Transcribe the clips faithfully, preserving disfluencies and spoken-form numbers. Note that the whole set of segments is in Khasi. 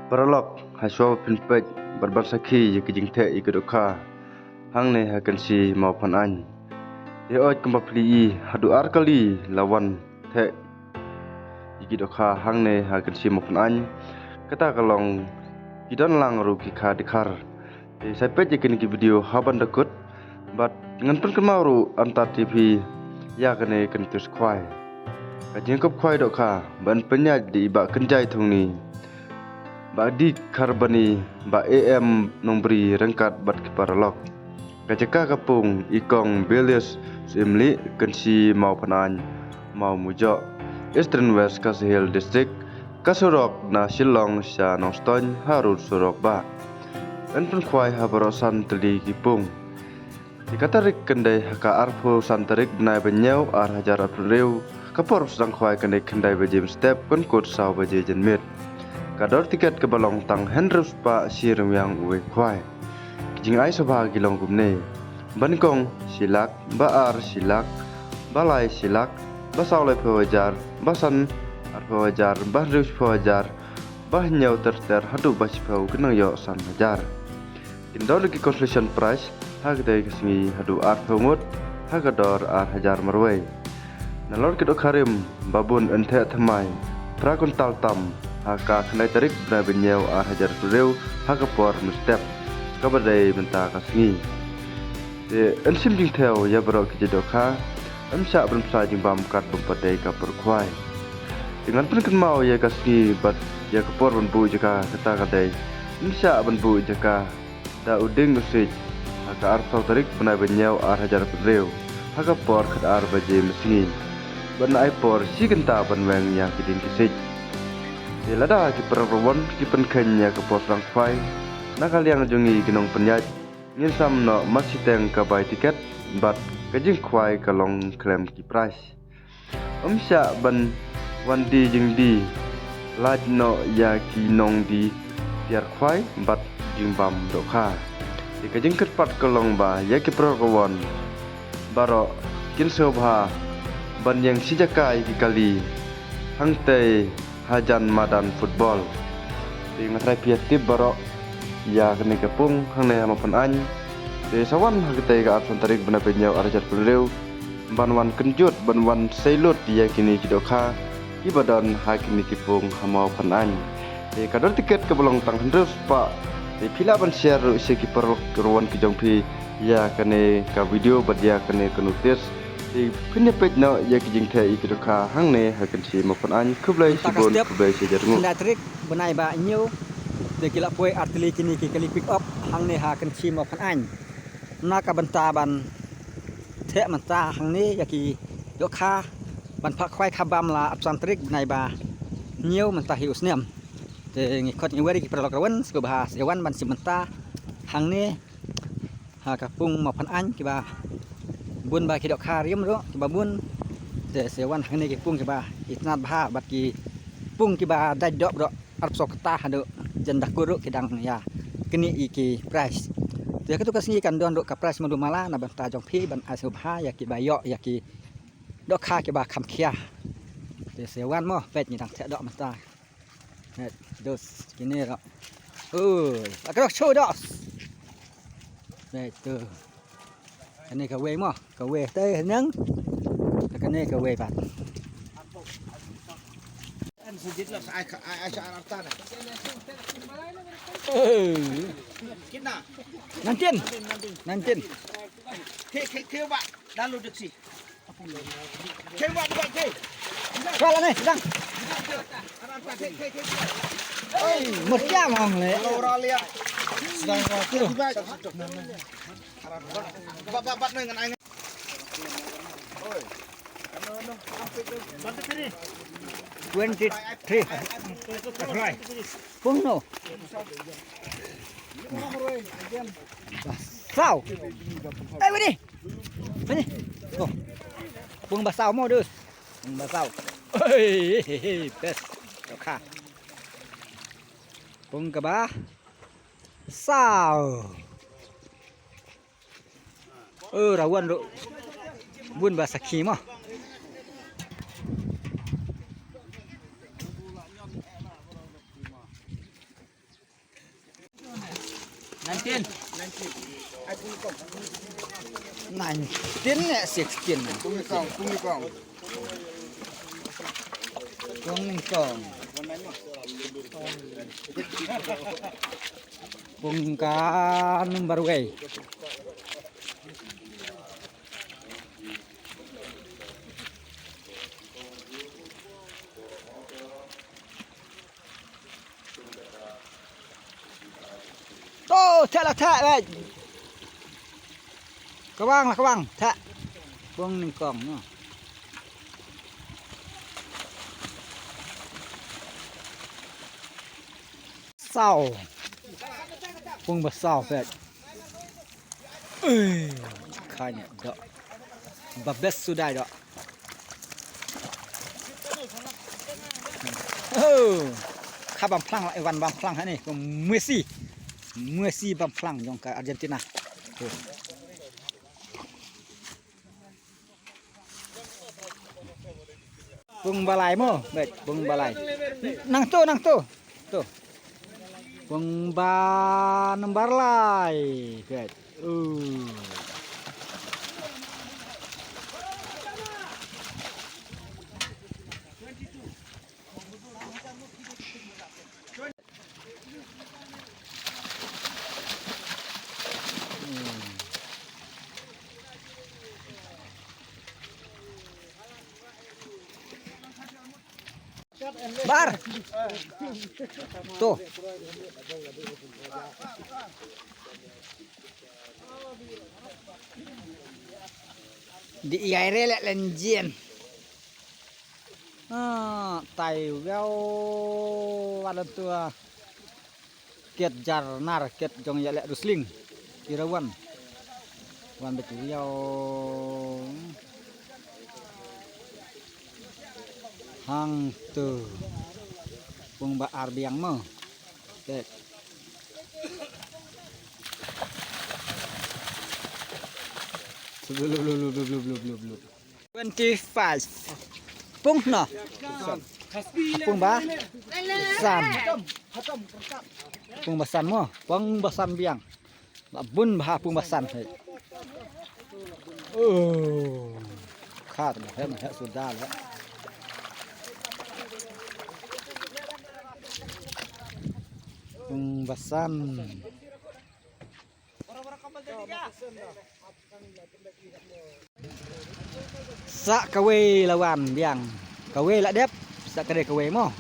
Paralok, ha shuwa ba phin peit bad ban sakhi ïa ki jingtheh ïa ki dohkha hangne ha Kynshi Mawphanaiñ, ïa ot kumba phi i haduh ar kali la wan theh ïa ki dohkha hangne ha Kynshi Mawphanaiñ. Kata ka long ki don lang ruh ki kha dkhar. Te sa peit ïa kine ki video ha ban da kut bad ngan pynkynmaw ruh anta te phi ïa kane ka ntus khwai. Ka jingkup khwai dohkha ban pynïaid da i Bah Kynjai Thongni, Bah D Kharbani, Bah A M Nongbri ryngkat bad ki paralok. Ka jaka ka pung i Kong Belius Syiemlieh, Kynshi Mawphanaiñ, Mawmujoh, Eastern West Khasi Hills District. Ka surok na Shillong sha Nongstoiñ harud surok ba. Yn pynkhwai ha baroh san tylli ki pung. Te ka tarik kan dei ha ka arphew san tarik bnai ba hynñiew ar hajar arphew hynriew. Ka por sdang khwai kan dei khyndai baje mynstep, kan kut saw baje janmiet. Ka dor tiket kaba long tang hynriew spah shi ryngwiang uwei khwai. Ki jingai sngewbha ki long kumne: ba nyngkong shi lak, ba ar shi lak, ba lai shi lak, ba saw laiphew hajar, ba san arphew hajar, ba hynriew shiphew hajar, ba hynñiew ter ter haduh ba shiphew kin nang ïoh san hajar. Kin don ruh ki consolation prize ha katei ka sngi haduh arphew ngut ha ka dor ar hajar marwei. Nalor ki dohkha rim ba bun yn theh thymmai phra kuntal tam ha ka khyndai tarik bnai ba hynñiew ar hajar arphew hynriew ha ka por mynstep kaba dei mynta ka sngi. Te yn shim jingthew ïa baroh ki jait dohkha, ym shah ban pynshai jingbam kat bym pat dei ka por khwai. Te ngan pynkynmaw ïa ka sngi bad ïa ka por ban buh jaka, kata ka dei: ym shah ban buh jaka da u dieng u siej ha ka arphew saw tarik bnai ba hynñiew ar hajar arphew hynriew ha ka por khatar baje mynsngi. Ban ai por shi kynta ban weng ïa ki dieng ki siej. Te lada ki paralok rawon ki pynkheiñ ïa ka por sdang khwai, na ka liang jong ngi ki nongpynïaid, ngin sam noh mar shiteng ka bai tiket bad ka jingkhwai ka long khlem ki prize. Ym shah ban wan die jingdie, lait noh ïa ki nongdie tiar khwai bad jingbam dohkha. Te ka jingkyrpad ka long ba ïa ki paralok rawon baroh kin sngewbha ban ïeng shi jaka ïa ki kali hangtei hajan madan football. Te nga tharai phi ïa tip baroh ïa kane ka pung hangne ha Mawphanaiñ. Te sa wan ha katei ka arphew san tarik bnai ba hynñiew ar hajar arphew hynriew ban wan kynjut, ban wan sei lut ïa kine ki dohkha kiba don ha kine ki pung ha Mawphanaiñ. Te ka dor tiket kaba long tang hynriew spah. Te phi lah ban share ruh sha ki paralok rawon ki jong phi ïa kane ka video bad ïa kane ka notice. Te phin ïa peit noh ïa ki jingtheh ïa ki dohkha hangne ha Kynshi Mawphanaiñ. Khublei shibun, khublei shihajar nguh. Khyndai tarik bnai ba hynñiew, te ki la poi artylli kine ki kali pick up hangne ha Kynshi Mawphanaiñ na ka bynta ban theh mynta hangne ïa ki dohkha ban phah khwai kha bam la arphew san tarik bnai ba hynñiew mynta hi u snem. Te ngi khot ngi wer ïa ki paralok rawon sngewbha sa wan ban shim mynta hangne ha ka pung Mawphanaiñ kiba bun ba ki dohkha rim ruh kiba bun. Te sa wan hangne ki pung kiba itynnad bha bad ki pung kiba dait doh ruh arphew saw kata haduh jan da kur ruh ki dang ïa knieh ïa ki prize. Te katto ka sngi kan don ruh ka prize malu mala na bynta jong phi ban ai sngewbha ïa kiba ïoh ïa ki dohkha kiba kham khia. Te sa wan mo, peit ngi dang theh doh mynta. Peit dos kine ruh. Oi, la ka doh shu dos. Peit tu. Kane kawei mo, kawei te nang. Kane kawei pat. Nineteen. Nineteen. Kala ni, sedang. Oi, mesti amang le. Twenty three. Pung no. Saw. Eh, wini. Wini. Oh. Pung ba saw mo dus. Pung ba saw. Oi, best. Dohkha. Pung kaba saw. Oi, rawon ruh bun ba sakhi mo. Nineteen. Nineteen ne sixteen? Pung nyngkong, pung nyngkong. Pung nyngkong. Pung ka number wei. To, theh la theh, wei. Ka wang la ka wang, theh. Pung nyngkong, no. Saw. Pung ba saw, peit. Ui, khane doh. Ba best suda doh. Oh, kha bam phlang, wan bam phlang hani, ko Messi. Messi bam phlang jong ka Argentina. Pung ba lai mo, beit, pung ba lai. Nang tu, nang tu. Tu. Pung ba number lai, beit. Uh. Bar. Tu. Di iai re lek lenjin. Ah, tai wiaw, walan tua. Ket jar nar, ket jong ïa lek rusling. Ira wan. Wan bet wiaw. Hang tu. Pung ba ar biang mo. Ket. Blup, blup, blup. Twenty-five. Pung no. Pung ba san. Pung ba san mo. Pung ba san biang. Ba bun ba pung ba san. Hei. Oh. Khat ba hem he suda le. Pung ba san. Sa kawei la wan biang. Kawei la dep, sa kawei kawei mo.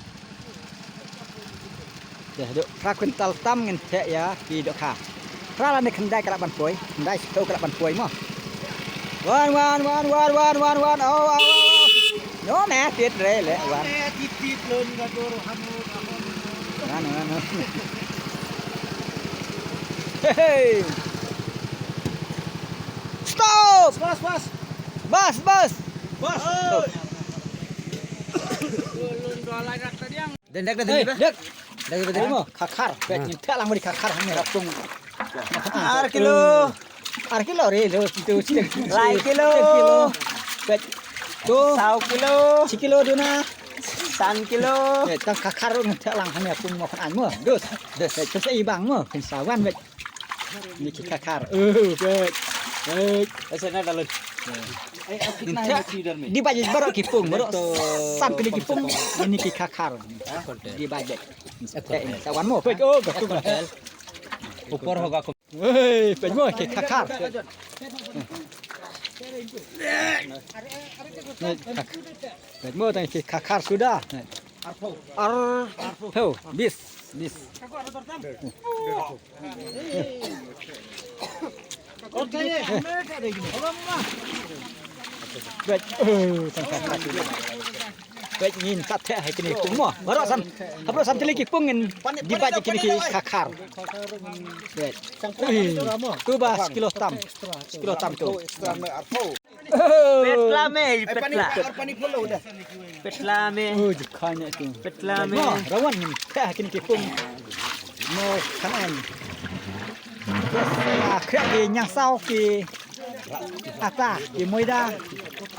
Te dok phra kwintal tam ngin theh ïa ki dohkha. Phra lane khyndai ka lah ban poi, khyndai shiphew ka lah ban poi mo. Wan, wan, wan, wan, wan, wan, wan. Au, au, au, au. No me tit re le wan. Me tit tit lon ka dor hamo ka hon. Wan, wan, wan. Hey, hey. Stop! Bas, bas. Bas, bas. Bas. Stop. Lon dua lai rak tadi yang. Dek, dek, dek, dek. Dek, dek, dek, mo. Khar khar. Peit, ngin theh lang mo di khar khar hangne. Pung. Ar kilo. Ar kilo re, lo, tu, tu. Lai kilo. Peit. Tu. Saw kilo. Shi kilo duna. San kilo. Peit, tang khar khar ngin theh lang hangne pung mo khan mo. Dus. Dus. Peit, tu sa i bang mo. Pung sawan peit. Ni ki khar khar. Eh, peit. Peit. Asa na dalun. Di ba baroh ki pung, baroh san tylli ki pung. Ni ki khar khar. Di ba. Sa wan mo, peit. Oh, ka pung. Upor hoga ko. Hei, peit mo ki khar khar. Peit mo tang ki khar khar suda. Arphew, bis, bis. Bad, eh, tang khar khar. Bad ngin kat theh ha kine pung mo. Baroh san, baroh san tylli ki pung ngin di bad kine ki khar khar. Bad. Eh, tu ba sekilo tam. Sekilo tam tu. Petla me, petla. Petla me. Oh, jikha nya tu. Petla me. Mo, rawan ni. Ka kini ki pung. Mo, kanan. Terus, ah, kra ki nyang saw ki. Ata, ki moida,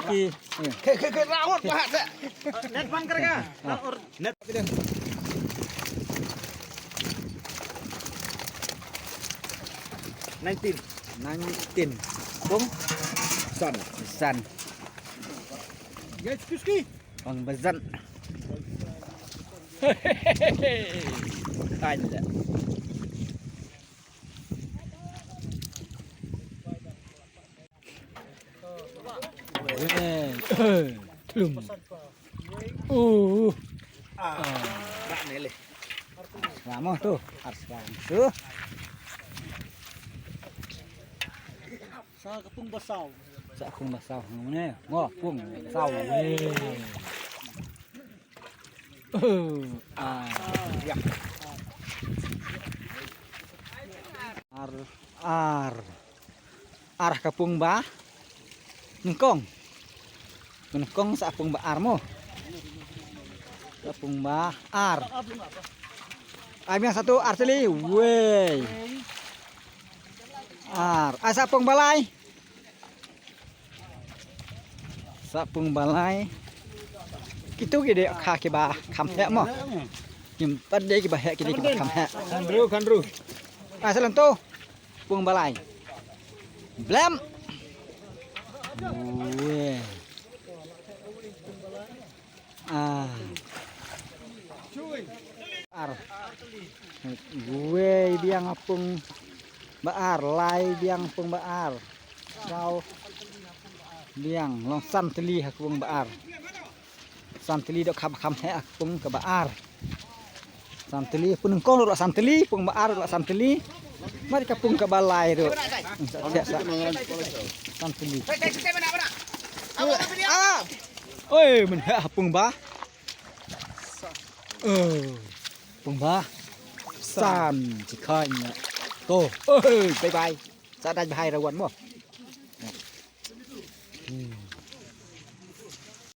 ki. Ke, ke, ke, rawan pahat. Net pan kerja. Net. Peit, Nineteen. Nineteen. Pung? San. San. Yes, Kuski. Pung bazan. Kanya. Weh. Tlum. Uh. Ah. Dah ni leh. Ar slam tu. Ar slam tu. Sa ka pung ba saw. Sa pung ba saw. Ngone. Ngo pung saw. Weh. Uh. Ah. Ya. Ar. Ar. Ar ka pung ba nyngkong. Nyngkong sa pung ba ar mo. Sa pung ba ar. Ai biang satu ar tylli. Wei. Ar. Ai sa pung ba lai. Sa pung ba lai. Kitu ki dei kha kiba kham heh mo. Kim pat dei kiba heh ki dei kiba kham heh. Khandru, khandru. Ai sa lynto. Pung ba lai. Blem. Weh. Ah. Ar. Wei biang pung ba ar, lai biang pung ba ar. Saw biang long san tylli ha pung ba ar. San tylli dok kham kham heh pung kaba ar. San tylli pung nyngkong ruh san tylli, pung ba ar ruh san tylli. Mar ka pung kaba lai ruh. Sa, sa, sa. San tylli. Ah! Oi, men heh pung ba. Oh. Pung ba. San chi khan. To. Oi, bye bye. Sa dai bhai rawan mo.